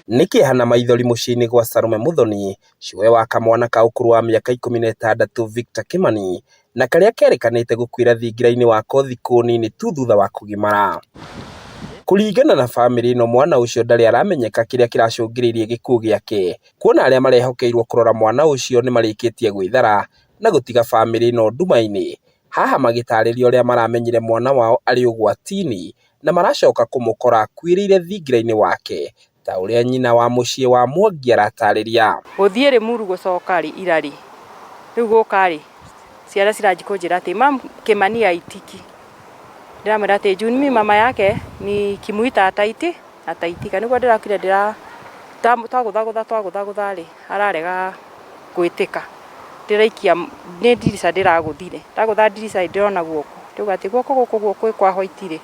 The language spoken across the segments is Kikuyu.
Nĩ kĩeha na maithori mũciĩ-inĩ gwa Salome Muthoni, cũwe wa kamwana ka ũkũrũ wa mĩaka 16 Victor Kimani, na karĩa kerĩkanĩte gũkuĩra thingira-inĩ wako thikũ nini tu thutha wa kũgimara. Kũringana na bamĩrĩ ĩno mwana ũcio ndarĩ aramenyeka kĩrĩa kĩracũngĩrĩirie gĩkuũ gĩake, kuona arĩa marehokeirwo kũrora mwana ũcio nĩmarĩkĩtie gwĩthara na gũtiga bamĩrĩ ĩno nduma-inĩ. Haha magĩtarĩria ũrĩa maramenyire mwana wao arĩ ũgwati-inĩ na maracoka kũmũkora akuĩrĩire thingira-inĩ wake ta ũrĩa nyina wa mũciĩ wa Mwangi aratarĩria. Gũthiĩ Rĩmuru gũcoka rĩ ira rĩ, rĩu gũka rĩ, ciana ciranjia kũnjĩra atĩ mum Kimani haitiki. Ndĩramwĩra atĩ juu mimi mama yake nikimuita hataiti hataitika. Nĩguo ndĩrokire ndĩra twagũthagũtha twagũthagũtha rĩ, ararega gwĩtĩka. Ndĩraikia nĩ ndirica ndĩragũthire, ndagũtha ndirica ndĩrona guoko, ndĩrauga atĩ guoko gũkũ gwĩ kwa white rĩ,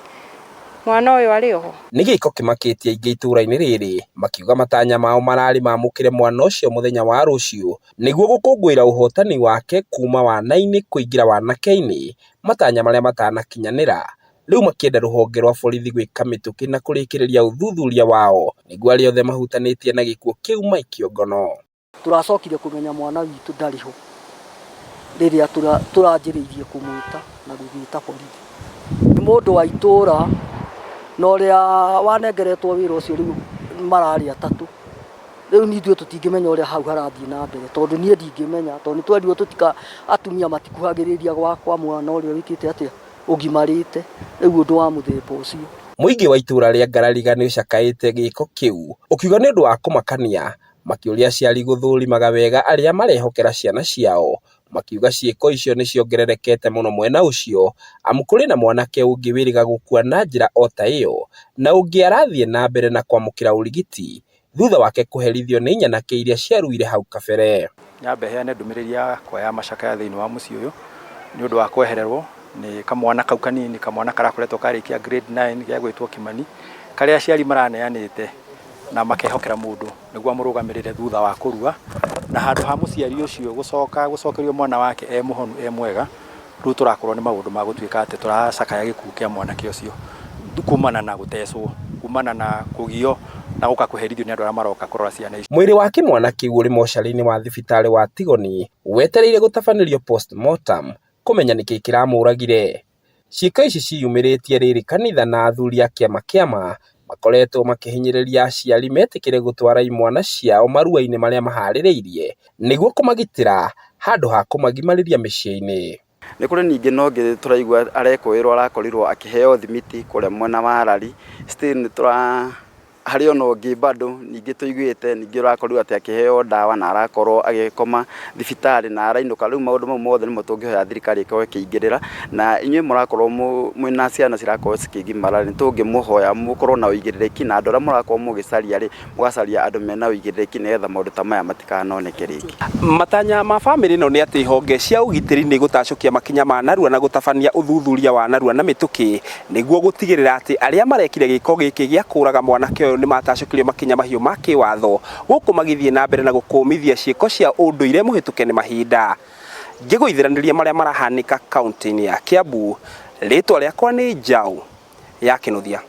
mwana ũyũ arĩ oho? Nĩ gĩko kĩmakĩtie aingĩ itũra-inĩ rĩrĩ makiuga matanya mao mararĩ mamũkĩre mwana ũcio mũthenya wa rũciũ nĩguo gũkũngũĩra ũhotani wake kuma wana-inĩ kũingĩra wanake-inĩ, matanya marĩa matanakinyanĩra rĩu makĩenda rũhonge rwa borithi gwĩka mĩtũkĩ na kũrĩkĩrĩria ũthuthuria wao nĩguo arĩa othe mahutanĩtie na gĩkuũ kĩu maikio ngono. Tũracokire kũmenya mwana witũ ndarĩ ho rĩrĩa tũranjĩrĩirie kũmwĩta na gũgĩta borithi. Nĩ mũndũ wa itũra na ũrĩa wanengeretwo wĩra ũcio rĩu mararĩ atatũ. Rĩu ithuĩ tũtingĩmenya ũrĩa hau harathiĩ na mbere tondũ niĩ ndingĩmenya tondũ nĩ twerirwo tũtika atumia matikuhagĩrĩria kwa mwana ũrĩa wĩkĩte atĩa ũgimarĩte rĩu ũndũ wa mũthemba ũcio. Mũingĩ wa itũra rĩa Ngarariga nĩ ũcakaĩte gĩko kĩu ũkiuga nĩ ũndũ wa kũmakania, makĩũria aciari gũthũrimaga wega arĩa marehokera ciana ciao, makiuga ciĩko icio nĩ ciongererekete mũno mwena ũcio amu kũrĩ na mwanake ũngĩ wĩrĩga gũkua na njĩra o ta ĩyo na ũngĩ arathiĩ na mbere na kwamũkĩra ũrigiti thutha wake kũherithio nĩ nyanake iria ciaruire hau kabere. Nyambe heane ndũmĩrĩri yakwa ya macakaya thĩinĩ wa mũciĩ ũyũ nĩ ũndũ wa kwehererwo nĩ kamwana kau kanini, kamwana karakoretwo karĩkia grade 9 gĩa gwĩtwo Kimani, karĩa aciari maraneanĩte na makehokera mũndũ nĩguo amũrũgamĩrĩre thutha wa kũrua, na handũ ha mũciari ũcio gũcoka gũcokerio mwana wake e mũhonu e mwega, rĩu tũrakorwo nĩ maũndũ ma gũtuĩka atĩ tũracakaya gĩkuũ kĩa mwanake ũcio kumana na gũtecwo, kumana na kũgio na gũka kũherithio nĩ andũ arĩa maroka kũrora ciana ici. Mwĩrĩ wa kĩmwana kĩu ũrĩ mocarĩ-inĩ wa thibitarĩ wa Tigoni wetereire gũtabanĩrio postmortem kũmenya nĩkĩ kĩramũragire. Ciĩko ici ciĩyumĩrĩtie rĩrĩ kanitha na athuri a kĩama kĩama makoretwo makĩhinyĩrĩria aciari metĩkĩre gũtwara imwana ciao marua-inĩ marĩa maharĩrĩirie nĩguo kũmagitĩra handũ ha kũmagimarĩria mĩciĩ-inĩ. Nĩ kũrĩ ningĩ na ũngĩ tũraigua arekũĩrwo arakorirwo akĩheo thimiti kũrĩa mwena wa Arari. Still nĩ tũra harĩ ona ũngĩ bado ningĩ tũiguĩte ningĩ ũrakorirwo atĩ akĩheo ndawa na arakorwo agĩkoma thibitarĩ na arainũka. Rĩu maũndũ mau mothe nĩmo tũngĩhoya thirikari ĩkorwo ĩkĩingĩrĩra na inyuĩ mũrakorwo mwĩna ciana cirakorwo cikĩgimara nĩ tũngĩmũhoya mũkorwo na ũigĩrĩrĩki na andũ arĩa mũrakorwo mũgĩcaria rĩ, mũgacaria andũ mena ũigĩrĩrĩki nĩgetha maũndũ ta maya matikanoneke rĩngĩ. Matanya ma bamĩrĩ ĩno nĩ atĩ honge cia ũgitĩri nĩ igũtacũkia makinya ma narua na gũtabania ũthuthuria wa narua na mĩtũkĩ nĩguo gũtigĩrĩra atĩ arĩa marekire gĩko gĩkĩ gĩa kũraga mwanake ũyũ nĩ matacũkirio makinya mahiũ ma kĩwatho gũkũ magĩthiĩ na mbere na gũkũmithia ciĩko cia ũndũire mũhĩtũke nĩ mahinda. Ngĩgũithĩranĩria marĩa marahanĩka kaunti-inĩ ya Kiambu, rĩtwa rĩakwa nĩ Njaũ ya Kĩnuthia.